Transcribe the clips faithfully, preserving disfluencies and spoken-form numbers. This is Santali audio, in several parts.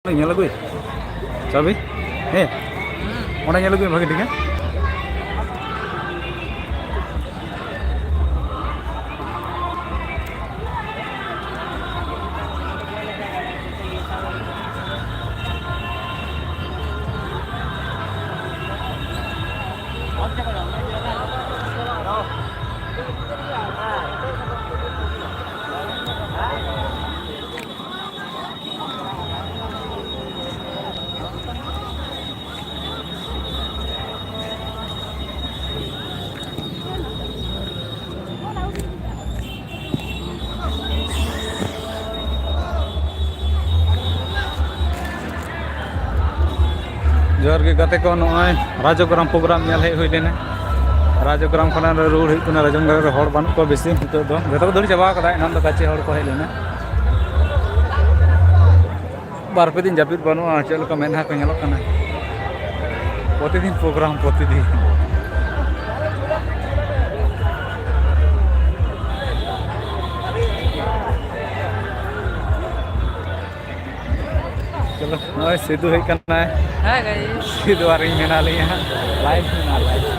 ᱧᱮᱞ ᱟᱹᱜᱩᱭ᱾ ᱪᱟᱵᱤ? ᱦᱮᱸ᱾ ᱚᱸᱰᱮ ᱧᱮᱞ ᱟᱹᱜᱩᱭ ᱵᱷᱟᱜᱮ ᱴᱷᱤᱠ, ᱦᱮᱸ? ᱡᱚᱦᱟᱨ ᱜᱮ ᱜᱟᱛᱮ ᱠᱚ, ᱱᱚᱜᱼᱚᱭ ᱨᱟᱡᱚᱜᱨᱟᱢ ᱯᱨᱳᱜᱨᱟᱢ ᱧᱮᱞ ᱦᱮᱡ ᱦᱩᱭ ᱞᱮᱱᱟ᱾ ᱨᱟᱡᱚᱜᱨᱟᱢ ᱠᱷᱚᱱᱟᱜ ᱨᱩᱣᱟᱹᱲ ᱦᱩᱭᱩᱜ ᱠᱟᱱᱟ᱾ ᱨᱟᱡᱚᱜᱨᱟᱢ ᱨᱮ ᱦᱚᱲ ᱵᱟᱹᱱᱩᱜ ᱠᱚᱣᱟ ᱵᱮᱥᱤ ᱱᱤᱛᱚᱜ ᱫᱚ, ᱡᱚᱛᱚ ᱠᱚ ᱫᱟᱹᱲ ᱪᱟᱵᱟ ᱠᱟᱫᱟ᱾ ᱮᱱᱟᱱ ᱫᱚ ᱠᱟᱪᱮ ᱦᱚᱲ ᱠᱚ ᱦᱮᱡ ᱞᱮᱱᱟ᱾ ᱵᱟᱨ ᱯᱮ ᱫᱤᱱ ᱡᱟᱹᱯᱤᱫ ᱵᱟᱹᱱᱩᱜᱼᱟ, ᱪᱮᱫ ᱞᱮᱠᱟ ᱢᱮᱫᱦᱟ ᱠᱚ ᱧᱮᱞᱚᱜ ᱠᱟᱱᱟ᱾ ᱯᱨᱚᱛᱤᱫᱤᱱ ᱯᱨᱳᱜᱨᱟᱢ, ᱯᱨᱚᱛᱤᱫᱤᱱ᱾ ᱪᱚᱞᱚ, ᱱᱚᱜᱼᱚᱭ ᱥᱤᱫᱷᱩ ᱦᱮᱡ ᱠᱟᱱᱟᱭ᱾ ᱦᱮᱸ, ᱜᱟᱭᱤᱥ᱾ ᱥᱤᱫᱷᱩ ᱟᱨ ᱤᱧ ᱢᱮᱱᱟᱜ ᱞᱤᱧᱟ ᱦᱟᱸᱜ, ᱞᱟᱭᱤᱵᱷ ᱢᱮᱱᱟᱜᱼᱟ, ᱞᱟᱭᱤᱵᱷ᱾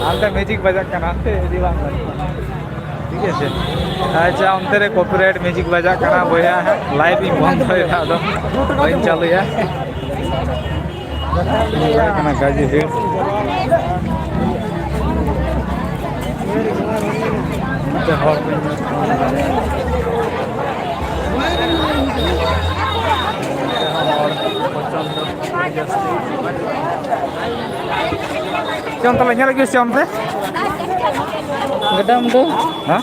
ᱦᱟᱱᱛᱮ ᱢᱤᱭᱩᱡᱤᱠ ᱵᱟᱡᱟᱜ ᱠᱟᱱᱟ, ᱦᱟᱱᱛᱮ ᱤᱫᱤ ᱵᱟᱝ ᱜᱟᱱᱚᱜ ᱠᱟᱱᱟ᱾ ᱴᱷᱤᱠ ᱟᱪᱷᱮ᱾ ᱟᱪᱪᱷᱟ, ᱚᱱᱛᱮ ᱨᱮ ᱠᱚᱯᱤᱨᱟᱭᱤᱴ ᱢᱤᱭᱩᱡᱤᱠ ᱵᱟᱡᱟᱜ ᱠᱟᱱᱟ ᱵᱚᱭᱦᱟ, ᱦᱟᱸᱜ ᱞᱟᱭᱤᱵᱷ ᱤᱧ ᱵᱚᱱᱫᱚᱭᱮᱫᱟ, ᱟᱫᱚ ᱵᱟᱹᱧ ᱪᱟᱹᱞᱩᱭᱟ᱾ ᱦᱩᱭᱩᱜ ᱠᱟᱱᱟ ᱜᱟᱡᱤ ᱵᱷᱤᱲ᱾ ᱱᱚᱛᱮ ᱦᱚᱲ ᱠᱚ ᱧᱮᱞ ᱠᱚᱣᱟ᱾ ᱱᱚᱛᱮ ᱦᱚᱸ ᱦᱚᱲ ᱯᱨᱚᱪᱚᱱᱰᱚ ᱟᱹᱰᱤ ᱡᱟᱹᱥᱛᱤ᱾ ᱪᱮᱫ ᱚᱱᱛᱮ ᱞᱮ ᱧᱮᱞ ᱟᱹᱜᱩᱭᱟ ᱥᱮ ᱚᱱᱛᱮ? ᱜᱟᱰᱟ ᱢᱩᱰᱩ᱾ ᱦᱮᱸ?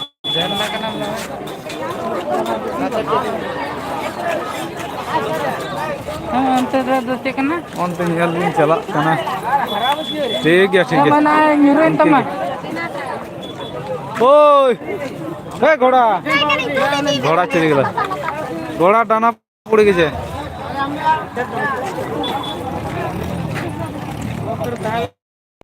ᱦᱮᱸ, ᱚᱱᱛᱮ ᱫᱚ ᱟᱫᱚ ᱪᱮᱫ ᱠᱟᱱᱟ? ᱚᱱᱛᱮ ᱧᱮᱞ ᱞᱤᱧ ᱪᱟᱞᱟᱜ ᱠᱟᱱᱟ᱾ ᱴᱷᱤᱠ ᱜᱮᱭᱟ, ᱴᱷᱤᱠ ᱦᱮᱸ, ᱜᱮᱭᱟ᱾ ᱢᱟᱱᱮ ᱧᱩᱨᱦᱟᱹᱭᱮᱱ ᱴᱷᱤᱠ ᱛᱟᱢᱟ᱾ ᱜᱮᱭᱟ᱾ ᱳᱭ! ᱦᱮ ᱜᱷᱚᱲᱟ! ᱜᱷᱚᱲᱟ ᱪᱤᱞᱤ ᱜᱮᱞᱟ? ᱜᱷᱚᱲᱟ ᱰᱟᱱᱟ ᱯᱩᱲᱤ ᱜᱮᱪᱮ?